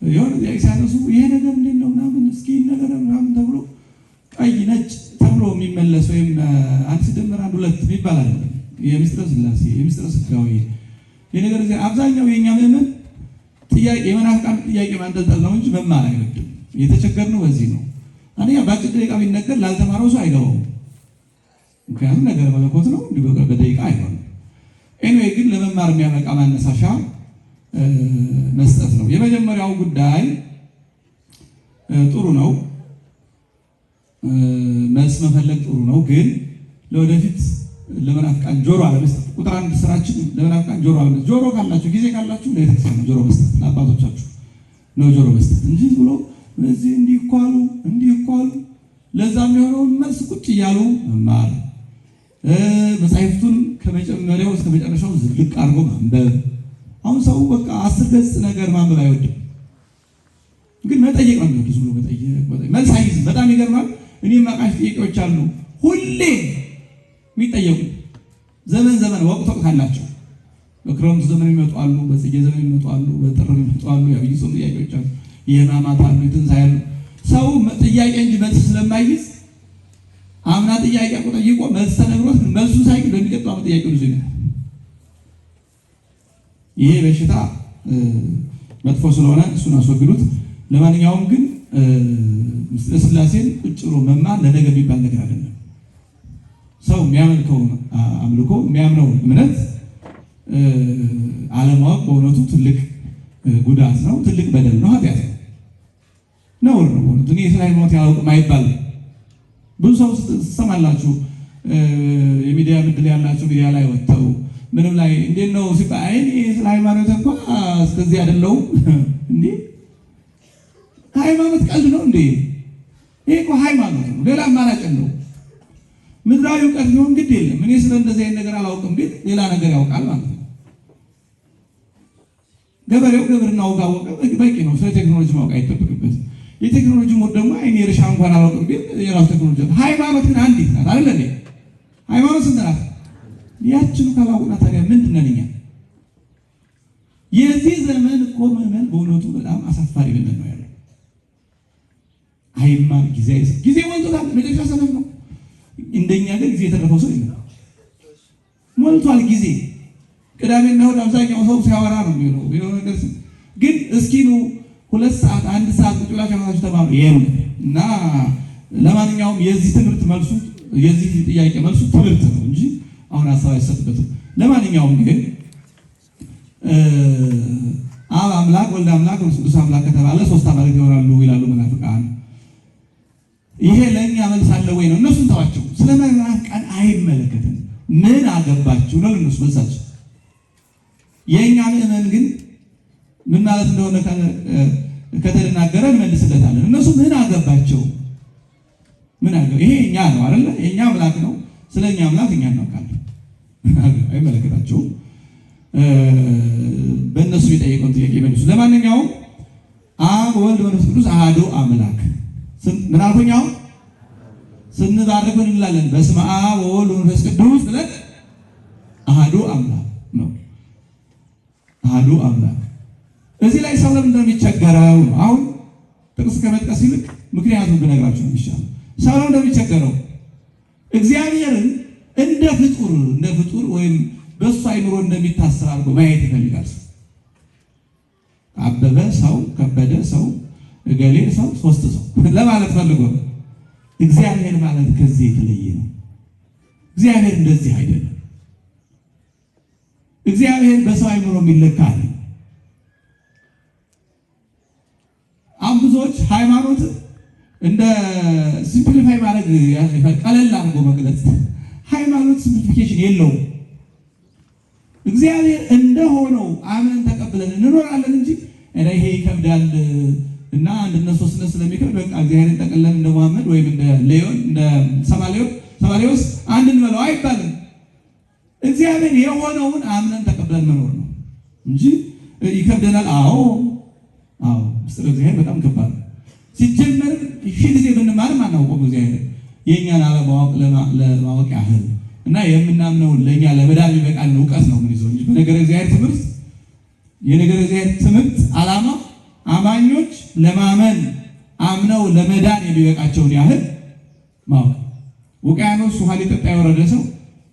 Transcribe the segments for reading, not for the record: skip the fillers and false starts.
የሆነ ጥያቄ ሲያነሱ ይሄ ነገር እንዴት ነው ምናምን እስኪ ነገር ምናምን ተብሎ ቀይ ነጭ ተብሎ የሚመለስ ወይም አንድ ሲደመር አንድ ሁለት የሚባል አይደለም። የምስጢረ ሥላሴ፣ የምስጢረ ሥጋዌ የነገር አብዛኛው የኛ ምዕመን ጥያቄ የመናፍቃን ጥያቄ ማንጠልጠል ነው እንጂ መማር አይወድም። የተቸገርነው በዚህ ነው። አንደኛ በአጭር ደቂቃ ቢነገር ላልተማረው ሰው አይገባውም። ምክንያቱም ነገር መለኮት ነው፣ እንዲሁ በደቂቃ አይሆንም። Anyway ግን ለመማር የሚያበቃ ማነሳሻ መስጠት ነው። የመጀመሪያው ጉዳይ ጥሩ ነው፣ መልስ መፈለግ ጥሩ ነው። ግን ለወደፊት ለመናፍቃን ጆሮ አለመስጠት ቁጥር አንድ ስራችን ለመናፍቃን ጆሮ አለመስጠት። ጆሮ ካላችሁ ጊዜ ካላችሁ ለቤተክርስቲያን ነው ጆሮ መስጠት፣ ለአባቶቻችሁ ነው ጆሮ መስጠት እንጂ ብሎ በዚህ እንዲህ እኮ አሉ እንዲህ እኮ አሉ፣ ለዛ የሚሆነውን መልስ ቁጭ እያሉ መማር፣ መጻሕፍቱን ከመጀመሪያው እስከ መጨረሻው ዝልቅ አድርጎ ማንበብ። አሁን ሰው በቃ 10 ገጽ ነገር ማንበብ አይወድም፣ ግን መጠየቅ ነው የሚወድ። ዝም ብሎ መጠየቅ፣ መልስ አይይዝም። በጣም ይገርማል። እኔ የማውቃቸው ጥያቄዎች አሉ ሁሌ የሚጠየቁ ዘመን ዘመን ወቅት ወቅት አላቸው። በክረምቱ ዘመን የሚመጡ አሉ፣ በጽጌ ዘመን የሚመጡ አሉ፣ በጥር የሚመጡ አሉ፣ የዐቢይ ጾም ጥያቄዎች አሉ፣ የሕማማት አሉ፣ የትንሣኤ አሉ። ሰው ጥያቄ እንጂ መልስ ስለማይይዝ አምና ጥያቄ ጠይቆ መልስ ተነግሮት መልሱን ሳይቅ በሚቀጥለው ዓመት ጥያቄውን ይዞ ይመጣል። ይሄ በሽታ መጥፎ ስለሆነ እሱን አስወግዱት። ለማንኛውም ግን ምስጢረ ሥላሴን ቁጭ ብሎ መማር ለነገ የሚባል ነገር አይደለም። ሰው የሚያመልከውን አምልኮ የሚያምነውን እምነት አለማወቅ በእውነቱ ትልቅ ጉዳት ነው፣ ትልቅ በደል ነው፣ ኃጢአት ነው፣ ነውር ነው። በእውነቱ እኔ ስለ ሃይማኖት አላውቅም አይባልም። ብዙ ሰው ትሰማላችሁ፣ የሚዲያ ምድል ያላቸው ሚዲያ ላይ ወጥተው ምንም ላይ እንዴት ነው ሲባል አይ እኔ ስለ ሃይማኖት እንኳ እስከዚህ አይደለሁም። እንዴ ሃይማኖት ቀልድ ነው እንዴ? ይሄ እኮ ሃይማኖት ነው፣ ሌላ አማራጭ ነው። ምድራዊ እውቀት ቢሆን ግድ የለም እኔ ስለ እንደዚህ አይነት ነገር አላውቅም ቢል ሌላ ነገር ያውቃል ማለት ነው። ገበሬው ግብርናው ካወቀ በቂ ነው። ስለ ቴክኖሎጂ ማወቅ አይጠበቅበትም። የቴክኖሎጂ ምሁር ደግሞ እኔ እርሻ እንኳን አላውቅም ቢል የራሱ ቴክኖሎጂ። ሃይማኖት ግን አንዲት ናት አይደል እንዴ? ሃይማኖት ስንት ናት? ያችኑ ካላወቅናት ታዲያ ምንድን ነን እኛ? የዚህ ዘመን እኮ ምዕመን በእውነቱ በጣም አሳፋሪ ምዕመን ነው ያለው። አይማር፣ ጊዜ አይሰጥ፣ ጊዜ ሞልቶታል። መጨረሻ ሰነፍ ነው። እንደኛ ግን ጊዜ የተረፈው ሰው የለም። ሞልቷል ጊዜ። ቅዳሜና እሑድ አብዛኛው ሰው ሲያወራ ነው የሚውለው። የሆነ ነገር ግን እስኪ ኑ 2 ሰዓት 1 ሰዓት ቁጭ ብላችሁ አብራችሁ ተማሩ የለም። እና ለማንኛውም የዚህ ትምህርት መልሱ የዚህ ጥያቄ መልሱ ትምህርት ነው እንጂ አሁን ሀሳብ አይሰጥበትም። ለማንኛውም ግን አብ አምላክ ወልድ አምላክ መንፈስ ቅዱስ አምላክ ከተባለ ሶስት አማልክት ይሆናሉ ይላሉ መናፍቃን። ይሄ ለኛ መልስ አለ ወይ ነው? እነሱን ተዋቸው። ስለ መናፍቃን አይመለከትም። ምን አገባችሁ ነው ለእነሱ መልሳቸው። የኛ ምዕመን ግን ምን ማለት እንደሆነ ከተደናገረ እንመልስለታለን። እነሱ ምን አገባቸው? ምን አገባ? ይሄ እኛ ነው አይደለ? የኛ አምላክ ነው። ስለኛ አምላክ እኛ እናውቃለን። አይመለከታቸውም። በእነሱ የሚጠይቀውን ጥያቄ ይመልሱ። ለማንኛውም አብ ወልድ መንፈስ ቅዱስ አሐዱ አምላክ ምን አልኩኝ? አሁን ስንባርክ ምን እንላለን? በስመ አብ ወወልድ ወመንፈስ ቅዱስ ብለን አሐዱ አምላክ ነው። አሐዱ አምላክ። እዚህ ላይ ሰው ለምን እንደሚቸገረው ነው። አሁን ጥቅስ ከመጥቀስ ይልቅ ምክንያቱን ብነግራችሁ ነው የሚሻለው። ሰው ለምን እንደሚቸገረው እግዚአብሔርን እንደ ፍጡር ወይም በእሱ አይምሮ እንደሚታሰብ አድርጎ ማየት ይፈልጋል። ሰው አበበ ሰው፣ ከበደ ሰው፣ እገሌ ሰው፣ ሶስት ሰው ለማለት ፈልጎ ነው። እግዚአብሔር ማለት ከዚህ የተለየ ነው። እግዚአብሔር እንደዚህ አይደለም። እግዚአብሔር በሰው አይምሮ የሚለካ አይደለም። አሁን ብዙዎች ሃይማኖት እንደ simplify ማድረግ ቀለል አድርጎ መግለጽ፣ ሃይማኖት simplification የለውም። እግዚአብሔር እንደሆነው አምነን ተቀብለን እንኖራለን እንጂ እኔ ይሄ ይከብዳል እና አንድነት ሶስትነት ስለሚከብድ በቃ እግዚአብሔርን ጠቅልለን እንደ መሐመድ ወይም እንደ ሌዮን እንደ ሰባሌዎስ አንድ እንበለው አይባልም። እግዚአብሔር የሆነውን አምነን ተቀብለን መኖር ነው እንጂ ይከብደናል። አዎ አዎ፣ ምስጢረ እግዚአብሔር በጣም ከባድ ነው። ሲጀመርም ሺህ ጊዜ ብንማርም አናውቀውም። እግዚአብሔር የእኛን አለማወቅ ለማወቅ ያህል እና የምናምነው ለእኛ ለመዳን የሚበቃን እውቀት ነው የምንይዘው እንጂ በነገረ እግዚአብሔር ትምህርት የነገረ እግዚአብሔር ትምህርት ዓላማ አማኞች ለማመን አምነው ለመዳን የሚበቃቸውን ያህል ማወቅ። ውቅያኖስ ውሃ ሊጠጣ የወረደ ሰው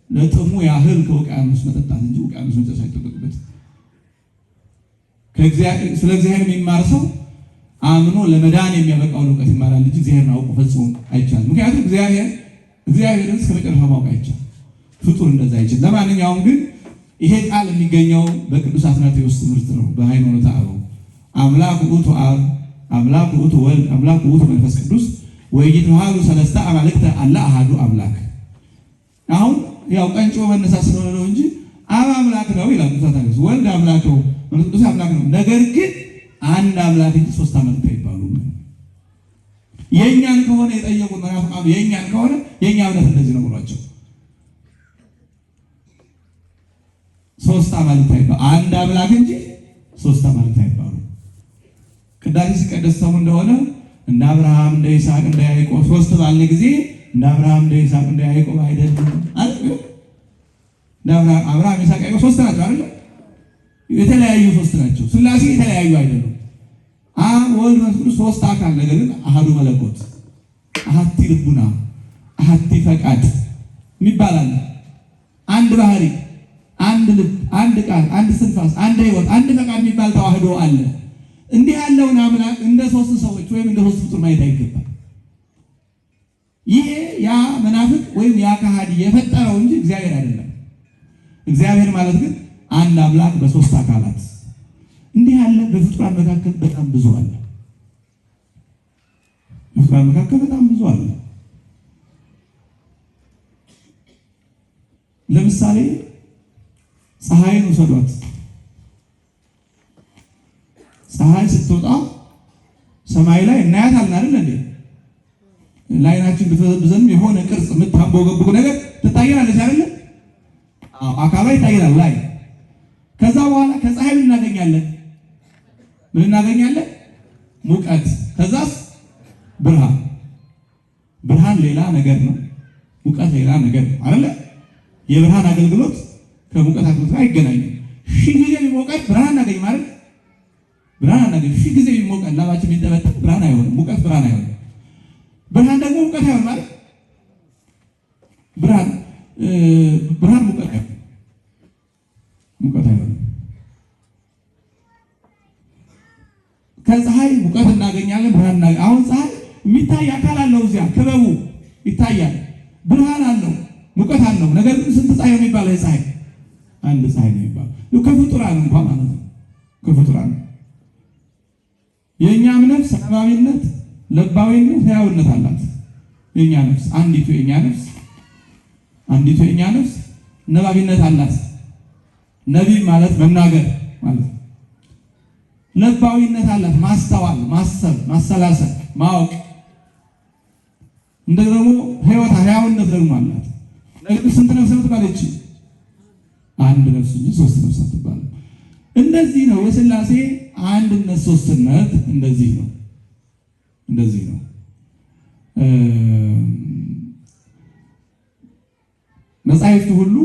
ለጥሙ ያህል ከውቅያኖስ መጠጣት እንጂ ውቅያኖስ መጨረስ አይጠበቅበትም። ስለ እግዚአብሔር የሚማር ሰው አምኖ ለመዳን የሚያበቃውን እውቀት ይማራል እንጂ እግዚአብሔርን አውቆ ፈጽሞ አይቻልም። ምክንያቱም እግዚአብሔርን እስከ መጨረሻው ማወቅ አይቻልም። ፍጡር እንደዛ አይችልም። ለማንኛውም ግን ይሄ ቃል የሚገኘው በቅዱስ አትናቴዎስ ትምህርት ነው። በሃይማኖተ አበው አምላክ ውእቱ አብ፣ አምላክ ውእቱ ወልድ፣ አምላክ ውእቱ መንፈስ ቅዱስ ወኢይትበሃሉ ሰለስተ አማልክተ አላ አሐዱ አምላክ። አሁን ያው ቀንጮ መነሳት ስለሆነ ነው እንጂ አብ አምላክ ነው ይላል ቅዱስ አትናቴዎስ፣ ወልድ አምላክ ነው፣ መንፈስ ቅዱስ አምላክ ነው። ነገር ግን አንድ አምላክ እንጂ ሶስት አማልክት አይባሉም። የእኛን ከሆነ የጠየቁት መናፍቃኑ የእኛን ከሆነ የእኛ እምነት እንደዚህ ነው ብሏቸው ሶስት አማልክት አይባሉ፣ አንድ አምላክ እንጂ ሶስት አማልክት አይባሉ። ቅዳሴ ሲቀደስ ሰሙ እንደሆነ እንደ አብርሃም እንደ ይስሐቅ እንደ ያዕቆብ ሶስት ባልን ጊዜ እንደ አብርሃም እንደ ይስሐቅ እንደ ያዕቆብ አይደለም አይደል? እንደ አብርሃም ይስሐቅ ያዕቆብ ሶስት ናቸው አይደል? የተለያዩ ሶስት ናቸው። ስላሴ የተለያዩ አይደሉም። አብ ወልድ መንፈስ ቅዱስ ሶስት አካል፣ ነገር ግን አሐዱ መለኮት፣ አሐቲ ልቡና፣ አሐቲ ፈቃድ የሚባል አለ። አንድ ባህሪ፣ አንድ ልብ፣ አንድ ቃል፣ አንድ ስንፋስ፣ አንድ ሕይወት፣ አንድ ፈቃድ የሚባል ተዋህዶ አለ። እንዲህ ያለውን አምላክ እንደ ሶስት ሰዎች ወይም እንደ ሶስት ፍጡር ማየት አይገባም። ይሄ ያ መናፍቅ ወይም ያ ከሃዲ የፈጠረው እንጂ እግዚአብሔር አይደለም። እግዚአብሔር ማለት ግን አንድ አምላክ በሶስት አካላት። እንዲህ ያለ በፍጡራን መካከል በጣም ብዙ አለ። በፍጡራን መካከል በጣም ብዙ አለ። ለምሳሌ ፀሐይን ውሰዷት። ፀሐይ ስትወጣ ሰማይ ላይ እናያታለን አይደል እንዴ? ለዓይናችን ብትበዘብዘንም የሆነ ቅርጽ የምታንቦገቡግ ነገር ትታየናለች አይደል? አዎ፣ አካሏ ይታየናል ላይ። ከዛ በኋላ ከፀሐይ ምን እናገኛለን? ምን እናገኛለን? ሙቀት። ከዛስ ብርሃን። ብርሃን ሌላ ነገር ነው፣ ሙቀት ሌላ ነገር ነው አይደል? የብርሃን አገልግሎት ከሙቀት አገልግሎት ጋር አይገናኝም። ሺህ ጊዜ ቢሞቀን ብርሃን እናገኝ ማለት ብርሃን አናገኝ። ሺህ ጊዜ ቢሞቀን ላባችን ቢንጠበጠብ ብርሃን አይሆንም። ሙቀት ብርሃን አይሆንም። ብርሃን ደግሞ ሙቀት አይሆንም ማለት ብርሃን ብርሃን ሙቀት አይሆንም። ሙቀት አይሆንም። ከፀሐይ ሙቀት እናገኛለን፣ ብርሃን እናገኛለን። አሁን ፀሐይ የሚታይ አካል አለው፣ እዚያ ክበቡ ይታያል፣ ብርሃን አለው፣ ሙቀት አለው። ነገር ግን ስንት ፀሐይ ነው የሚባለው? የፀሐይ አንድ ፀሐይ ነው የሚባለው። ከፍጡራን እንኳን ማለት ነው። ከፍጡራን የእኛም ነፍስ ነባቢነት፣ ለባዊነት፣ ሕያውነት አላት። የኛ ነፍስ አንዲቱ የኛ ነፍስ አንዲቱ የኛ ነፍስ ነባቢነት አላት። ነቢብ ማለት መናገር ማለት ነው። ለባዊነት አላት፣ ማስተዋል፣ ማሰብ፣ ማሰላሰል፣ ማወቅ። እንደ ደግሞ ሕይወት ሕያውነት ደግሞ አላት። ነገር ስንት ነፍስ ነው ትባለች? አንድ ነፍስ እንጂ ሶስት ነፍስ አትባልም። እንደዚህ ነው የሥላሴ አንድነት ሶስትነት። እንደዚህ ነው፣ እንደዚህ ነው። መጻሕፍቱ ሁሉ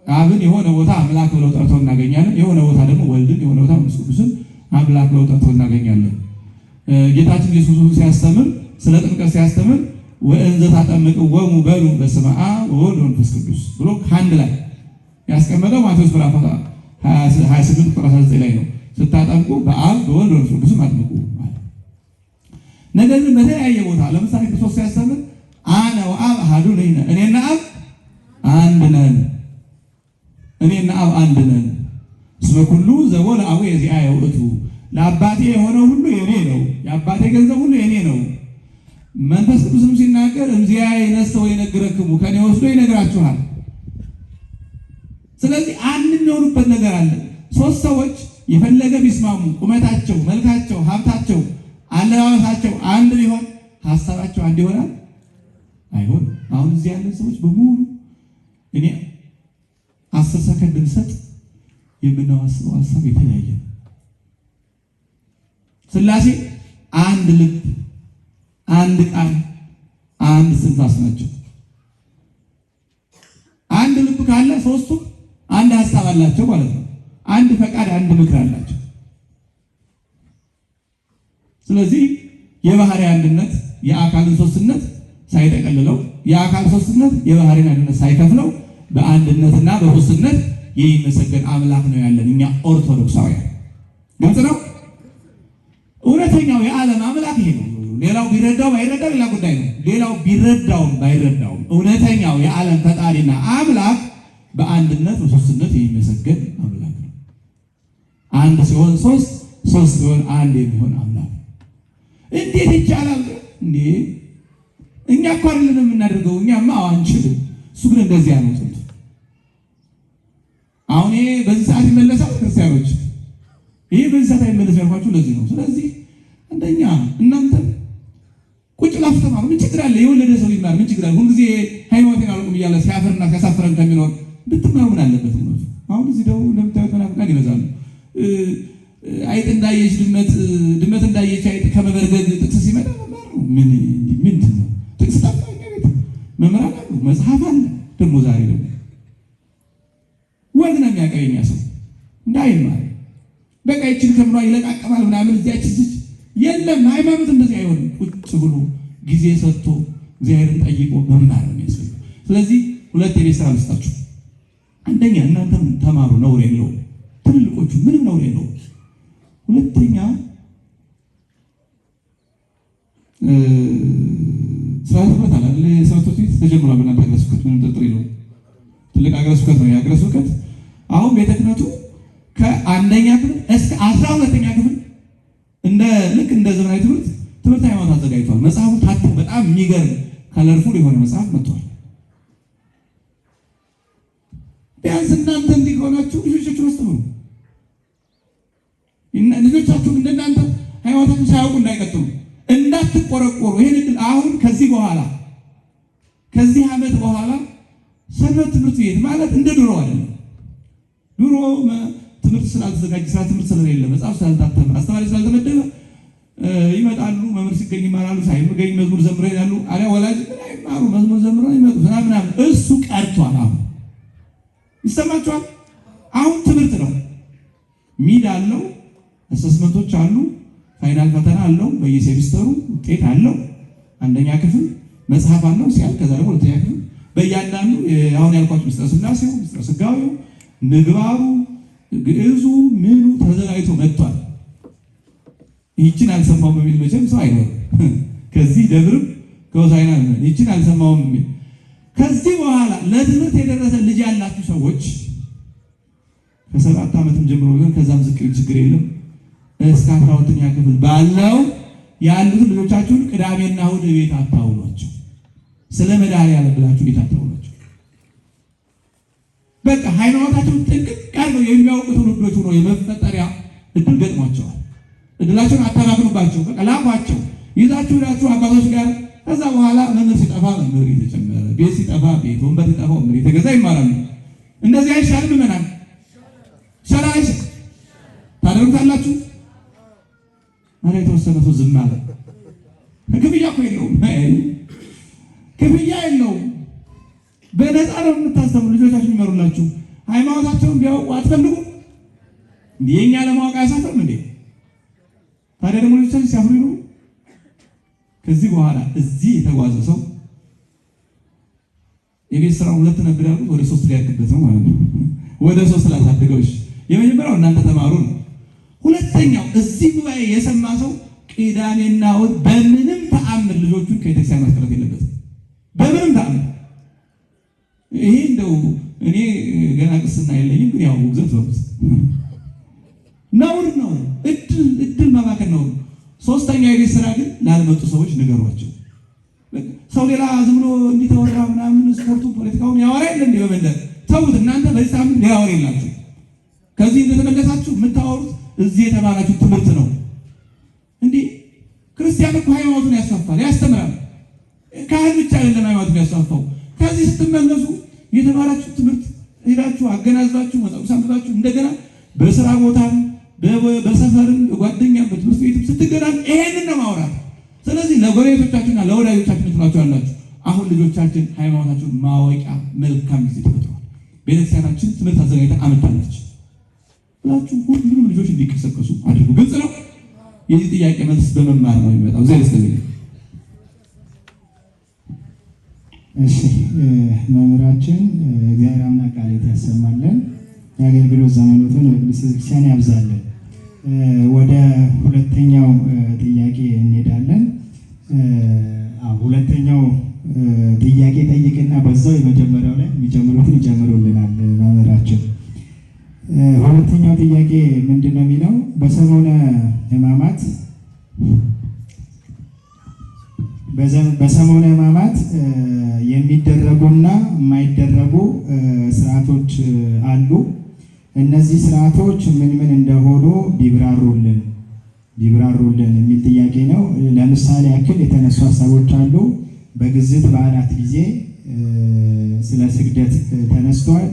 አብን የሆነ ቦታ አምላክ ብለው ጠርተው እናገኛለን። የሆነ ቦታ ደግሞ ወልድን፣ የሆነ ቦታ መንፈስ ቅዱስን አምላክ ብለው ጠርተው እናገኛለን። ጌታችን ኢየሱስ ክርስቶስ ሲያስተምር፣ ስለ ጥምቀት ሲያስተምር ወእንዘ ታጠምቅዎሙ በሉ በስመ አብ ወወልድ ወመንፈስ ቅዱስ ብሎ ከአንድ ላይ ያስቀመጠው ማቴዎስ ምዕራፍ 28 ቁጥር 19 ላይ ነው። ስታጠምቁ በአብ በወልድ በመንፈስ ቅዱስ አጥምቁ ማለት። ነገር ግን በተለያየ ቦታ ለምሳሌ ክርስቶስ ሲያስተምር አነ ወአብ አሐዱ ንሕነ፣ እኔና አብ አንድ ነን፣ እኔና አብ አንድ ነን። እስመ ኩሉ ዘቦ ለአቡየ ዚአየ ውእቱ፣ ለአባቴ የሆነው ሁሉ የኔ ነው፣ የአባቴ ገንዘብ ሁሉ የኔ ነው። መንፈስ ቅዱስም ሲናገር እምዚአየ ይነሥእ ወይነግረክሙ፣ ከኔ ወስዶ ይነግራችኋል። ስለዚህ አንድ የሚሆኑበት ነገር አለ። ሶስት ሰዎች የፈለገ ቢስማሙ ቁመታቸው፣ መልካቸው፣ ሀብታቸው፣ አለባበሳቸው አንድ ቢሆን ሀሳባቸው አንድ ይሆናል? አይሆንም። አሁን እዚህ ያለን ሰዎች በሙሉ እኔ 10 ሰከንድ ብሰጥ የምናስበው ሀሳብ የተለያየ ነው። ሥላሴ አንድ ልብ፣ አንድ ቃል፣ አንድ ስንፋስ ናቸው። አንድ ልብ ካለ ሶስቱም አንድ ሀሳብ አላቸው ማለት ነው። አንድ ፈቃድ፣ አንድ ምክር አላቸው። ስለዚህ የባህሪ አንድነት የአካልን ሶስትነት ሳይጠቀልለው፣ የአካል ሶስትነት የባህሪን አንድነት ሳይከፍለው በአንድነትና በሶስትነት የሚመሰገን አምላክ ነው ያለን እኛ ኦርቶዶክሳውያን። ግልጽ ነው። እውነተኛው የዓለም አምላክ ይሄ ነው። ሌላው ቢረዳው ባይረዳው ሌላ ጉዳይ ነው። ሌላው ቢረዳውም ባይረዳውም እውነተኛው የዓለም ፈጣሪና አምላክ በአንድነት በሶስትነት የሚመሰገን አምላክ ነው። አንድ ሲሆን ሶስት፣ ሶስት ሲሆን አንድ የሚሆን አምላክ ነው። እንዴት ይቻላል እንዴ? እኛ እኮ አይደለም የምናደርገው፣ እኛማ አንችልም። እሱ ግን እንደዚያ ነው ጥንቱ። አሁን ይሄ በዚህ ሰዓት ይመለሳል? ክርስቲያኖች ይሄ በዚህ ሰዓት አይመለስም ያልኳችሁ ለዚህ ነው። ስለዚህ አንደኛ እናንተም ቁጭ ብላችሁ ተማሩ። ምን ችግር አለ? የወለደ ሰው ይማር፣ ምን ችግር አለ? ሁልጊዜ ሃይማኖቴን አላውቅም እያለ ሲያፍርና ሲያሳፍረን ከሚኖር ብትማሩ ምን አለበት? ነው አሁን እዚህ ደግሞ እንደምታዩት መናፍቃን ይበዛሉ። አይጥ እንዳየች ድመት፣ ድመት እንዳየች አይጥ ከመበርገግ ጥቅስ ሲመጣ መማር ነው። ምን ምንድን ነው ጥቅስ ጠፋ? እኛ ቤት መምህራን አሉ፣ መጽሐፍ አለ። ደግሞ ዛሬ ደግሞ ወግ ነው የሚያውቀው የኛ ሰው እንዳይማር በቃ ይችን ከምኗ ይለቃቀማል ምናምን እዚያች እዚች የለም። ሃይማኖት እንደዚህ አይሆንም። ቁጭ ብሎ ጊዜ ሰጥቶ እግዚአብሔርን ጠይቆ መማር ነው የሚያስፈልገው። ስለዚህ ሁለት የቤት ስራ ልስጣችሁ። አንደኛ እናንተም ተማሩ፣ ነውር የለውም። ትልልቆቹ ምንም ነውር የለውም። ሁለተኛ ስርዓተ ትምህርት አለ አይደል? የሰንበት ትምህርት ቤት ተጀምሯል። በእናንተ ሀገረ ስብከት ምንም ጥርጥር የለውም። ትልቅ ሀገረ ስብከት ነው የሀገረ ስብከት። አሁን ቤተ ክህነቱ ከአንደኛ ክፍል እስከ 12ኛ ክፍል እንደ ልክ እንደ ዘመናዊ ትምህርት ትምህርት ሃይማኖት አዘጋጅቷል። መጽሐፉ ታትሞ በጣም የሚገርም colorful የሆነ መጽሐፍ መጥቷል። ቢያንስ እናንተ እንዲህ ከሆናችሁ ልጆቻችሁን አስተምሩ። ልጆቻችሁ እንደናንተ ሃይማኖታችሁን ሳያውቁ እንዳይቀጥሉ እንዳትቆረቆሩ። ይሄን እድል አሁን ከዚህ በኋላ ከዚህ ዓመት በኋላ ሰንበት ትምህርት ቤት ማለት እንደ ድሮ አይደለም። ድሮ ትምህርት ስላልተዘጋጀ፣ ስራ ትምህርት ስለሌለ፣ መጽሐፍ ስላልታተመ፣ አስተማሪ ስላልተመደበ ይመጣሉ። መምህር ሲገኝ ይማራሉ፣ ሳይገኝ መዝሙር ዘምረው ይሄዳሉ። አሊያ ወላጅ ምን አይማሩ መዝሙር ዘምረው ይመጡ ምናምን። እሱ ቀርቷል። አሁን ይሰማችኋል። አሁን ትምህርት ነው። mid አለው፣ assessment ኦች አሉ፣ final ፈተና አለው፣ በየሴሚስተሩ ውጤት አለው። አንደኛ ክፍል መጽሐፍ አለው ሲያልቅ፣ ከዛ ደግሞ ሁለተኛ ክፍል በእያንዳንዱ አሁን ያልኳችሁ ምስጢረ ሥላሴው፣ ምስጢረ ሥጋዌው፣ ምግባሩ፣ ግዕዙ ምኑ ተዘጋጅቶ መጥቷል። ይህችን አልሰማሁም የሚል መቼም ሰው አይኖርም። ከዚህ ደብርም ከሆሳዕና ይህችን አልሰማሁም የሚል። ከዚህ በኋላ ለትምህርት የደረሰ ልጅ ያላችሁ ሰዎች ከ7 ዓመትም ጀምሮ ቢሆን ከዛም ዝቅ ችግር የለም እስከ 12ኛ ክፍል ባለው ያሉትን ልጆቻችሁን ቅዳሜና እሑድ ቤት አታውሏቸው። ስለ መድኃኔዓለም ብላችሁ ቤት አታውሏቸው። በቃ ሃይማኖታቸውን ጥንቅቅ አድርገው የሚያውቁ ትውልዶች ሆነው የመፈጠሪያ እድል ገጥሟቸዋል። እድላቸውን አታባክኑባቸው። በቃ ላኳቸው፣ ይዛችሁ ሄዳችሁ አባቶች ጋር። ከዛ በኋላ መምህር ሲጠፋ መምህር የተጨመረ፣ ቤት ሲጠፋ ቤት፣ ወንበር ሲጠፋ ወንበር የተገዛ ይማራሉ። እንደዚህ አይሻልም? ምዕመናን ይሻላል? አይሻልም? ታደርጉታላችሁ? ኧረ የተወሰነ ሰው ዝም አለ። ክፍያ እኮ የለውም፣ ክፍያ የለውም። በነፃ ነው የምታስተምሩ፣ ልጆቻችሁ የሚመሩላችሁ። ሃይማኖታቸውን ቢያውቁ አትፈልጉም? የኛ ለማወቅ አያሳፍርም እንዴ? ታዲያ ደግሞ ልጆቻችን ሲያፍሩ ይኖሩ። ከዚህ በኋላ እዚህ የተጓዘ ሰው የቤት ስራው ሁለት ነበር ያልኩት ወደ 3 ሊያድግበት ነው ማለት ነው። ወደ 3 ላሳድገው። እሺ የመጀመሪያው እናንተ ተማሩ ነው። ሁለተኛው እዚህ ጉባኤ የሰማ ሰው ቅዳሜና እሑድ በምንም ተአምር ልጆቹን ከቤተክርስቲያን ማስቀረት የለበትም። በምንም ተአምር። ይሄ እንደው እኔ ገና ቅስና የለኝም፣ ግን ያው ውግዘት በሉት ነውር ነው። እድል ማባከን ነው። ሶስተኛ የቤት ስራ ግን ላልመጡ ሰዎች ንገሯቸው። ሰው ሌላ ዝም ብሎ እንዲተወራ ምናምን ስፖርቱን ፖለቲካውን ያወራ የለ እንዴ በመንደር ተውት። እናንተ በዚህ ሳምንት ሌላ ወሬ የላችሁ። ከዚህ እንደተመለሳችሁ የምታወሩት እዚህ የተማራችሁ ትምህርት ነው። እንዴ ክርስቲያን እኮ ሃይማኖቱን ያስፋፋል፣ ያስተምራል። ካህን ብቻ አይደለም ሃይማኖቱን ያስፋፋው። ከዚህ ስትመለሱ የተማራችሁ ትምህርት ሄዳችሁ አገናዝባችሁ መጽሐፍ አንብባችሁ እንደገና በስራ ቦታም በሰፈርም በጓደኛም በትምህርት ቤትም ስትገናኙ ይሄንን ነው ማውራት። ስለዚህ ለጎረቤቶቻችሁና ለወዳጆቻችሁ ትሏቸዋላችሁ። አሁን ልጆቻችን ሃይማኖታቸውን ማወቂያ መልካም ጊዜ ተፈጥሯል። ቤተክርስቲያናችን ትምህርት አዘጋጅታ አመጣለች ብላችሁ ሁሉንም ልጆች እንዲቀሰቀሱ አድርጉ። ግልጽ ነው። የዚህ ጥያቄ መልስ በመማር ነው የሚመጣው። እግዚአብሔር ይስጥልኝ። እሺ መምህራችን እግዚአብሔር አምላክ ቃለ ያሰማልን፣ የአገልግሎት ዘመኖትን በቅድስት ቤተክርስቲያን ያብዛልን። ወደ ሁለተኛው ጥያቄ እንሄዳለን። ሁለተኛው ጥያቄ ጠይቅና በዛው የመጀመሪያው ላይ የሚጀምሩትን ይጀምሩልናል መምህራችን። ሁለተኛው ጥያቄ ምንድን ነው የሚለው በሰሞነ ሕማማት በሰሞነ ሕማማት የሚደረጉና የማይደረጉ ስርዓቶች አሉ። እነዚህ ስርዓቶች ምን ምን እንደሆኑ ቢብራሩልን ቢብራሩልን የሚል ጥያቄ ነው። ለምሳሌ ያክል የተነሱ ሀሳቦች አሉ። በግዝት በዓላት ጊዜ ስለ ስግደት ተነስቷል።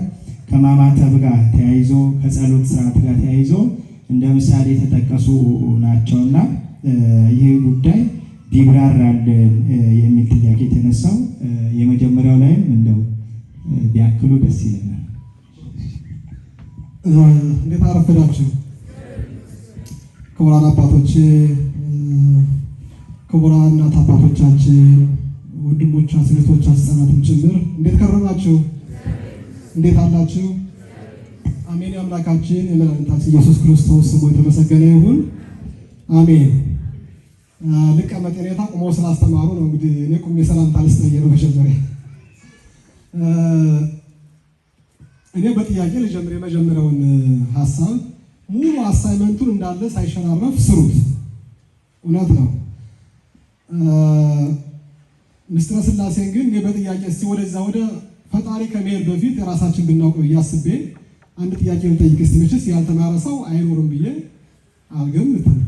ከማማተብ ጋር ተያይዞ ከጸሎት ስርዓት ጋር ተያይዞ እንደ ምሳሌ የተጠቀሱ ናቸውና ይህ ጉዳይ ቢብራራልን የሚል ጥያቄ የተነሳው የመጀመሪያው ላይም እንደው ቢያክሉ ደስ ይለናል። እንዴት አረፈዳችሁ? ክቡራን አባቶቼ፣ ክቡራን እናት አባቶቻችን፣ ወንድሞቻችን፣ እህቶቻችን፣ ሕፃናትም ጭምር እንዴት ከረማችሁ? እንዴት አላችሁ? አሜን። የአምላካችን የመድኃኒታችን ኢየሱስ ክርስቶስ ስሙ የተመሰገነ ይሁን። አሜን። ልቀመጥ እኔታ ቁመው ስላስተማሩ ነው። እንግዲህ እኔ ቁሜ ሰላምታ ልስጥ ብዬ ነው። መጀመሪያ እኔ በጥያቄ ልጀምር። የመጀመሪያውን ሀሳብ ሙሉ assignment ኡን እንዳለ ሳይሸራረፍ ስሩት። እውነት ነው። ምስጢረ ሥላሴን ግን እኔ በጥያቄ እስቲ ወደዛ ወደ ፈጣሪ ከመሄድ በፊት የራሳችን ብናውቅ ብዬ አስቤ አንድ ጥያቄ ልጠይቅ እስቲ። መቼስ ያልተማረ ሰው አይኖርም ብዬ አልገምትም።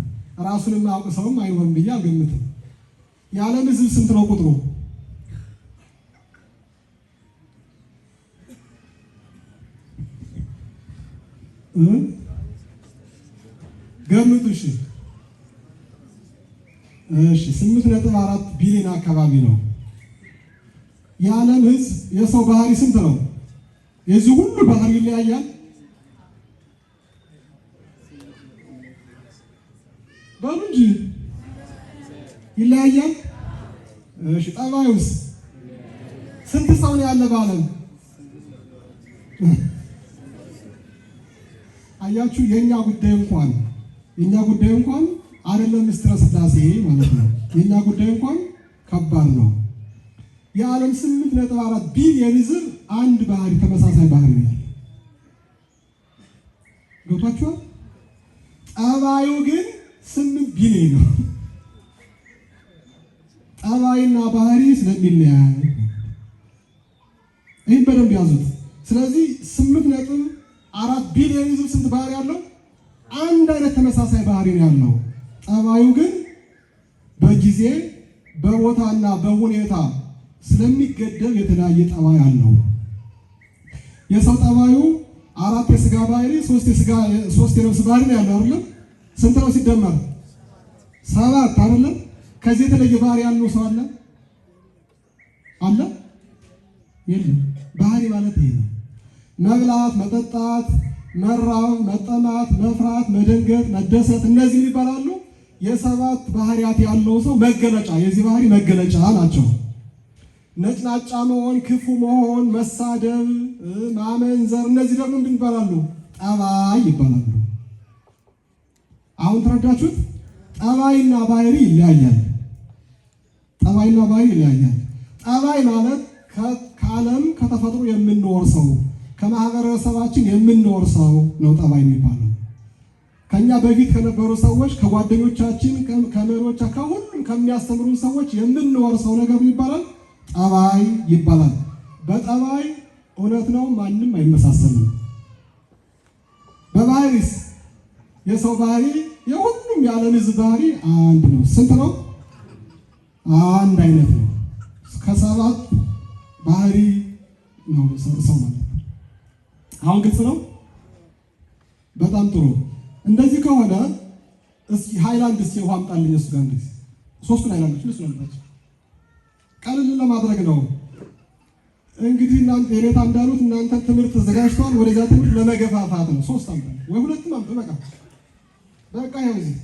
ራሱን የማያውቅ ሰውም አይኖርም ብዬ አልገምትም። የዓለም ሕዝብ ስንት ነው ቁጥሩ? ገምቱ። እሺ እሺ፣ 8.4 ቢሊዮን አካባቢ ነው። የዓለም ሕዝብ የሰው ባህሪ ስንት ነው? የዚህ ሁሉ ባህሪ ይለያያል። በሉ እንጂ ይለያያል። እሺ፣ ጠባዩስ ስንት ሰው ነው ያለ በዓለም? አያችሁ፣ የኛ ጉዳይ እንኳን የኛ ጉዳይ እንኳን አይደለም ምስጢረ ሥላሴ ማለት ነው። የኛ ጉዳይ እንኳን ከባድ ነው። የዓለም 8.4 ቢሊዮን ሕዝብ አንድ ባህሪ፣ ተመሳሳይ ባህሪ ነው ያለው። ገብቷችኋል? ጠባዩ ግን 8 ቢሊዮን ነው። ጠባይና ባህሪ ስለሚለያይ ይህን በደንብ ያዙት። ስለዚህ 8.4 ቢሊዮን ሕዝብ ስንት ባህሪ ያለው? አንድ አይነት ተመሳሳይ ባህሪ ነው ያለው። ጠባዩ ግን በጊዜ በቦታና በሁኔታ ስለሚገደብ የተለያየ ጠባይ አለው። የሰው ጠባዩ 4 የስጋ ባህሪ፣ 3 የነፍስ ባህሪ ነው ያለው አይደለም? ስንት ነው ሲደመር? 7 አይደለም? ከዚህ የተለየ ባህሪ ያለው ሰው አለ? አለ? የለም። ባህሪ ማለት ይሄ ነው። መብላት፣ መጠጣት፣ መራብ፣ መጠማት፣ መፍራት፣ መደንገጥ፣ መደሰት እነዚህ ይባላሉ። የሰባት ባህሪያት ያለው ሰው መገለጫ፣ የዚህ ባህሪ መገለጫ ናቸው። ነጭናጫ መሆን፣ ክፉ መሆን፣ መሳደብ፣ ማመንዘር እነዚህ ደግሞ ምንድን ይባላሉ? ጠባይ ይባላሉ። አሁን ተረዳችሁት? ጠባይና ባህሪ ይለያያል። ጠባይና ባህሪ ይለያያል። ጠባይ ማለት ከዓለም ከተፈጥሮ የምንወርሰው ከማህበረሰባችን የምንወርሰው ነው ጠባይ የሚባለው። ከኛ በፊት ከነበሩ ሰዎች፣ ከጓደኞቻችን፣ ከመሪዎች፣ ከሁሉም ከሚያስተምሩን ሰዎች የምንወርሰው ነገር ይባላል ጠባይ ይባላል። በጠባይ እውነት ነው ማንም አይመሳሰልም። በባህሪስ የሰው ባህሪ የሁሉም የዓለም ሕዝብ ባህሪ አንድ ነው። ስንት ነው? አንድ አይነት ነው። ከሰባት ባህሪ ነው ሰው ማለት ነው። አሁን ግልጽ ነው። በጣም ጥሩ። እንደዚህ ከሆነ እስኪ ሃይላንድ እስኪ ውሃ አምጣልኝ። እሱ ጋር እንደዚህ ሶስቱን ሃይላንዶች እሱ አምጣቸው። ቀልል ለማድረግ ነው እንግዲህ እናንተ የኔታ እንዳሉት እናንተ ትምህርት ተዘጋጅቷል። ወደዛ ትምህርት ለመገፋፋት ነው። ሶስት አምጣ ወይ ሁለትም አምጣ። በቃ በቃ ይኸው እዚህ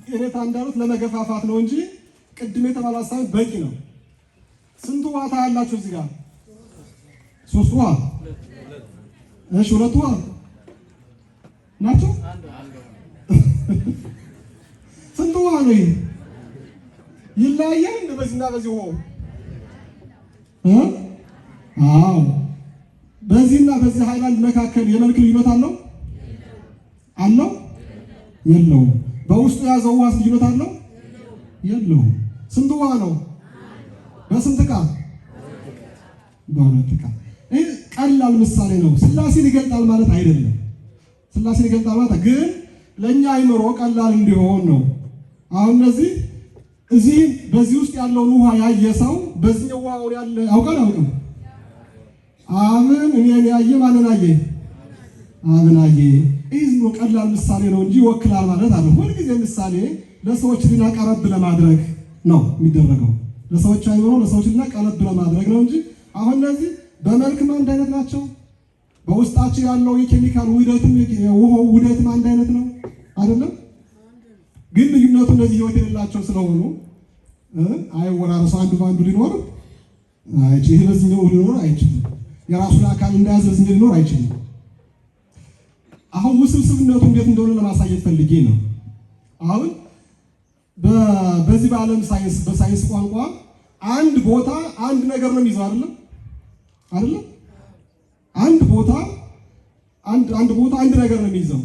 የኔታ እንዳሉት ለመገፋፋት ነው እንጂ ቅድም የተባለው ሀሳብ በቂ ነው። ስንቱ ውሃ ታያላችሁ እዚህ ጋር? ሶስት ውሃ። እሺ፣ ሁለት ውሃ ናቸው። ስንቱ ውሃ ነው ይሄ? ይለያያል እንደ በዚህና በዚህ ውሃው? አዎ፣ በዚህና በዚህ ሃይላንድ መካከል የመልክ ልዩነት አለው? አለው? የለውም። በውስጡ የያዘው ውሃ ልዩነት አለው? የለውም። ስንት ውሃ ነው? በስንት ዕቃ? በሁለት ዕቃ። ይህ ቀላል ምሳሌ ነው። ስላሴን ይገልጣል ማለት አይደለም። ስላሴን ይገልጣል ማለት ግን ለእኛ አይምሮ ቀላል እንዲሆን ነው። አሁን እነዚህ እዚህ በዚህ ውስጥ ያለውን ውሃ ያየ ሰው በዚህኛው ውሃ ያለ ያውቃል አያውቅም? አብን እኔን ያየ ማንን አየ? አብን አየ። ይህ ዝም ብሎ ቀላል ምሳሌ ነው እንጂ ይወክላል ማለት አለ። ሁልጊዜ ምሳሌ ለሰዎች ሊና ቀረብ ለማድረግ ነው የሚደረገው። ለሰዎች አይምሮ ለሰዎች ሊና ቀረብ ለማድረግ ነው እንጂ አሁን እነዚህ በመልክም አንድ አይነት ናቸው። በውስጣቸው ያለው የኬሚካል ውህደትም የውሃው ውህደትም አንድ አይነት ነው አይደለም? ግን ልዩነቱ እነዚህ ህይወት የሌላቸው ስለሆኑ አይወራረሱ። አንዱ በአንዱ ሊኖር አይችልም። ይሄ በዚህኛው ሊኖር አይችልም። የራሱን አካል እንደያዘ በዚህኛው ሊኖር አይችልም። አሁን ውስብስብነቱ እንዴት እንደሆነ ለማሳየት ፈልጌ ነው። አሁን በዚህ በዓለም ሳይንስ በሳይንስ ቋንቋ አንድ ቦታ አንድ ነገር ነው የሚይዘው አይደለም? አይደለም? አንድ ቦታ አንድ ቦታ አንድ ነገር ነው የሚይዘው።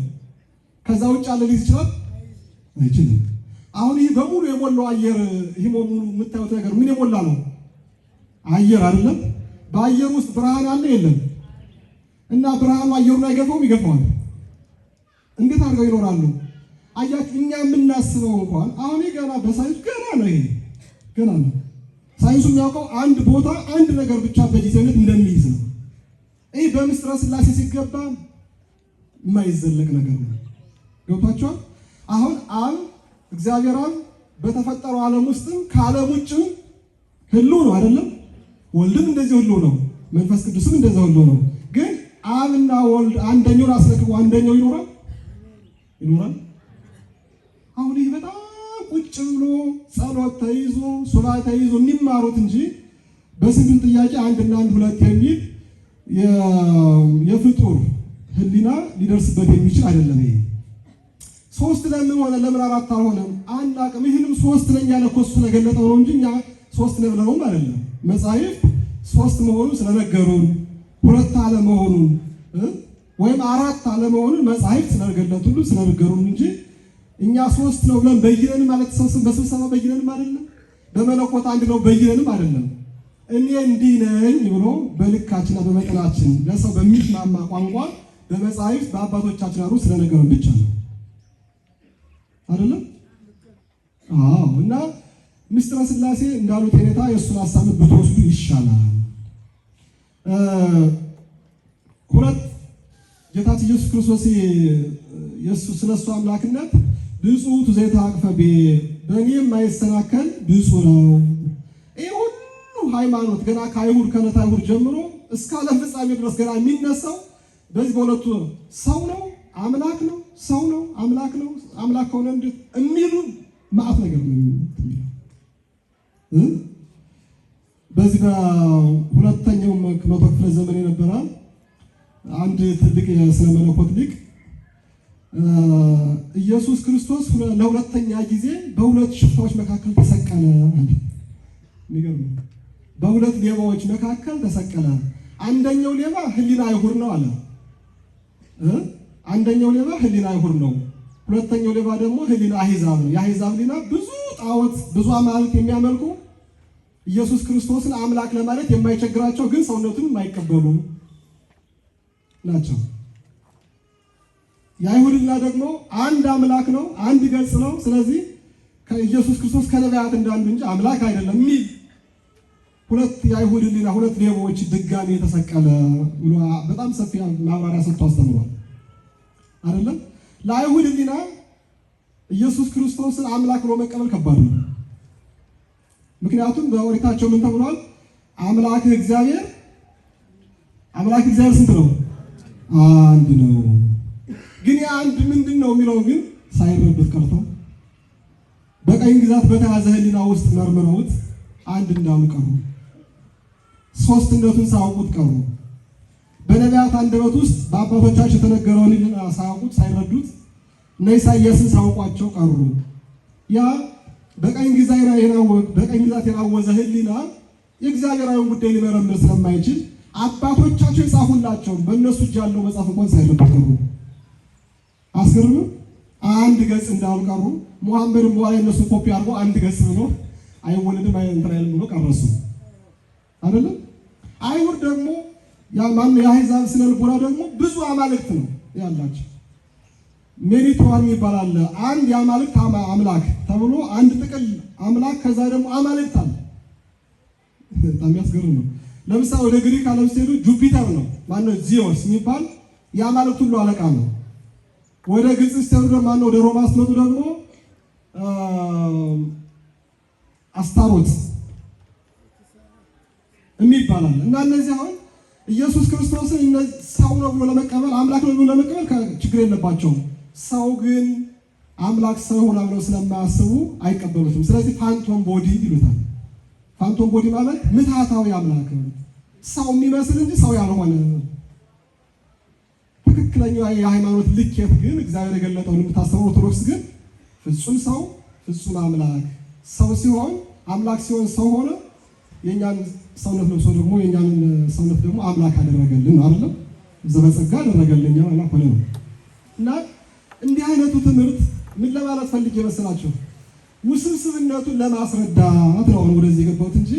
ከዛ ውጭ ያለ ሊይዝ ይችላል? አይችልም። አሁን ይህ በሙሉ የሞላው አየር፣ ይህ በሙሉ የምታዩት ነገር ምን የሞላ ነው? አየር አይደለም? በአየር ውስጥ ብርሃን አለ የለም? እና ብርሃኑ አየሩን አይገፋውም? ይገፋዋል። እንዴት አድርገው ይኖራሉ? አያችሁ፣ እኛ የምናስበው እንኳን አሁን ገና በሳይንሱ ገና ነው። ይሄ ገና ነው። ሳይንሱ የሚያውቀው አንድ ቦታ አንድ ነገር ብቻ በጊዜነት እንደሚይዝ ነው። ይህ በምስጢረ ሥላሴ ሲገባ የማይዘለቅ ነገር ነው። ገብቷቸዋል። አሁን አብ እግዚአብሔር አብ በተፈጠረው ዓለም ውስጥም ከዓለም ውጭም ህልው ነው አይደለም? ወልድም እንደዚህ ህልው ነው። መንፈስ ቅዱስም እንደዚህ ህልው ነው። ግን አብና ወልድ አንደኛውን አስለቅቆ አንደኛው ይኖራል ይኖራል? አሁን ይህ በጣም ቁጭ ብሎ ጸሎት ተይዞ ሱባኤ ተይዞ የሚማሩት እንጂ በ simple ጥያቄ አንድና አንድ ሁለት የሚል የፍጡር ህሊና ሊደርስበት የሚችል አይደለም። ይሄ ሶስት ለምን ሆነ ለምን አራት አልሆነም አናውቅም። ይህንም ሶስት ነኝ ያለ እኮ እሱ ስለገለጠው ነው እንጂ እኛ ሶስት ነን ብለነውም አይደለም። መጻሕፍት ሶስት መሆኑን ስለነገሩን ሁለት አለመሆኑን ወይም አራት አለመሆኑን መጻሕፍት ስለገለጡልን ስለነገሩን እንጂ እኛ ሶስት ነው ብለን በይነንም ማለት በስብሰባ በይነንም አይደለም። በመለኮት አንድ ነው በይነንም አይደለም። እኔ እንዲህ ነኝ ብሎ በልካችንና በመጠናችን ለሰው በሚስማማ ቋንቋ በመጻሕፍት በአባቶቻችን አሩ ስለነገሩን ብቻ ነው አይደለም? አዎ። እና ምስጢረ ሥላሴ እንዳሉት የኔታ የእሱን ሀሳብ ብትወስዱ ይሻላል። ሁለት ጌታችን ኢየሱስ ክርስቶስ የሱ ስለሱ አምላክነት ብፁዕ ውእቱ ዘይተአቅፈ በእኔ የማይሰናከል ብፁዕ ነው። ይህ ሁሉ ሃይማኖት ገና ከአይሁድ ከዕለተ አይሁድ ጀምሮ እስከ ዓለም ፍጻሜ ድረስ ገና የሚነሳው በዚህ በሁለቱ ሰው ነው አምላክ ነው፣ ሰው ነው አምላክ ነው፣ አምላክ ከሆነ እንዴት የሚሉ መዓት ነገር ነው የሚለው። በዚህ በሁለተኛው መቶ ክፍለ ዘመን የነበረ አንድ ትልቅ የስነ መለኮት ሊቅ ኢየሱስ ክርስቶስ ለሁለተኛ ጊዜ በሁለት ሽፍታዎች መካከል ተሰቀለ። የሚገርም ነው። በሁለት ሌባዎች መካከል ተሰቀለ። አንደኛው ሌባ ሕሊና አይሁድ ነው አለ። አንደኛው ሌባ ሕሊና አይሁድ ነው። ሁለተኛው ሌባ ደግሞ ሕሊና አሕዛብ ነው። የአሕዛብ ሕሊና ብዙ ጣዖት ብዙ አማልክት የሚያመልኩ ኢየሱስ ክርስቶስን አምላክ ለማለት የማይቸግራቸው ግን ሰውነቱን የማይቀበሉ ናቸው። የአይሁድ ሕሊና ደግሞ አንድ አምላክ ነው፣ አንድ ገጽ ነው። ስለዚህ ከኢየሱስ ክርስቶስ ከነቢያት እንዳንዱ እንጂ አምላክ አይደለም የሚል ሁለት የአይሁድ ሕሊና ሁለት ሌቦች ድጋሚ የተሰቀለ ብሎ በጣም ሰፊ ማብራሪያ ሰጥቶ አስተምሯል። አይደለም ለአይሁድ ሕሊና ኢየሱስ ክርስቶስን አምላክ ብሎ መቀበል ከባድ ነው። ምክንያቱም በኦሪታቸው ምን ተብሏል? አምላክ እግዚአብሔር አምላክ እግዚአብሔር ስንት ነው? አንድ ነው። ግን ያ አንድ ምንድን ነው የሚለው ግን ሳይረዱት ቀርተው በቀኝ ግዛት በተያዘ ሕሊና ውስጥ መርምረውት አንድ እንዳሉ ቀሩ። ሶስትነቱን ሳያውቁት ቀሩ። በነቢያት አንደበት ውስጥ በአባቶቻቸው የተነገረውን ሕሊና ሳያውቁት ሳይረዱት እነ ኢሳይያስን ሳያውቋቸው ቀሩ። ያ በቀኝ ግዛት የናወዘ ሕሊና የእግዚአብሔራዊውን ጉዳይ ሊመረምር ስለማይችል አባቶቻቸው የጻፉላቸው በእነሱ እጅ ያለው መጽሐፍ እንኳን ሳይረዱት ቀሩ። አስገርምም። አንድ ገጽ እንዳሉ ቀሩ። ሙሐመድም በኋላ የእነሱ ኮፒ አድርጎ አንድ ገጽ ብሎ አይወለድም እንትን አይልም ብሎ ቀረሱ። አይደለም። አይሁድ ደግሞ የአሕዛብ ስነ ልቦና ደግሞ ብዙ አማልክት ነው ያላቸው። ሜሪትዋን የሚባል አለ። አንድ የአማልክት አምላክ ተብሎ አንድ ጥቅል አምላክ፣ ከዛ ደግሞ አማልክት አለ። በጣም ያስገርም ነው። ለምሳሌ ወደ ግሪክ ዓለም ስትሄዱ ጁፒተር ነው ማነው ዚዮስ የሚባል የአማልክት ሁሉ አለቃ ነው። ወደ ግብፅ ስትሄዱ ደግሞ ማነው ወደ ሮማ ስትመጡ ደግሞ አስታሮት የሚባል አለ። እና እነዚህ አሁን ኢየሱስ ክርስቶስን ሰው ነው ብሎ ለመቀበል አምላክ ነው ብሎ ለመቀበል ችግር የለባቸውም። ሰው ግን አምላክ ሰው ሆነ ብለው ስለማያስቡ አይቀበሉትም። ስለዚህ phantom body ይሉታል። Phantom body ማለት ምትሃታዊ አምላክ ነው፣ ሰው የሚመስል እንጂ ሰው ያልሆነ። ትክክለኛው የሃይማኖት ልኬት ግን እግዚአብሔር የገለጠውን የምታስተምረው ኦርቶዶክስ ግን ፍጹም ሰው ፍጹም አምላክ፣ ሰው ሲሆን አምላክ ሲሆን ሰው ሆነ፣ የኛን ሰውነት ለብሶ ደግሞ የኛን ሰውነት ደግሞ አምላክ አደረገልን ነው አይደለም? ዘበጸጋ አደረገልን እኛን አምላክ ሆነ ነው። እና እንዲህ አይነቱ ትምህርት ምን ለማለት ፈልጌ መሰላችሁ? ውስብስብነቱን ለማስረዳት ነው አሁን ወደዚህ የገባሁት እንጂ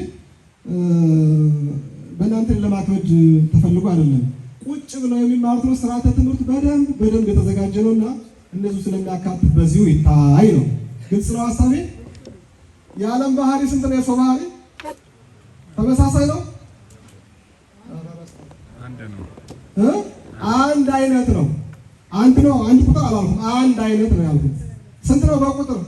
በእናንተ ለማክበድ ተፈልጎ አይደለም። ቁጭ ብለው የሚማሩት ነው። ስርዓተ ትምህርቱ በደንብ በደንብ የተዘጋጀ ነውና እነሱ ስለሚያካትት በዚሁ ይታይ ነው። ግልጽ ነው ሀሳቤ። የዓለም ባህሪ ስንት ነው? የሰው ባህሪ ተመሳሳይ ነው። አንድ አይነት ነው። አንድ ነው። አንድ ቁጥር አላልኩም። አንድ አይነት ነው ያልኩት። ስንት ነው በቁጥር?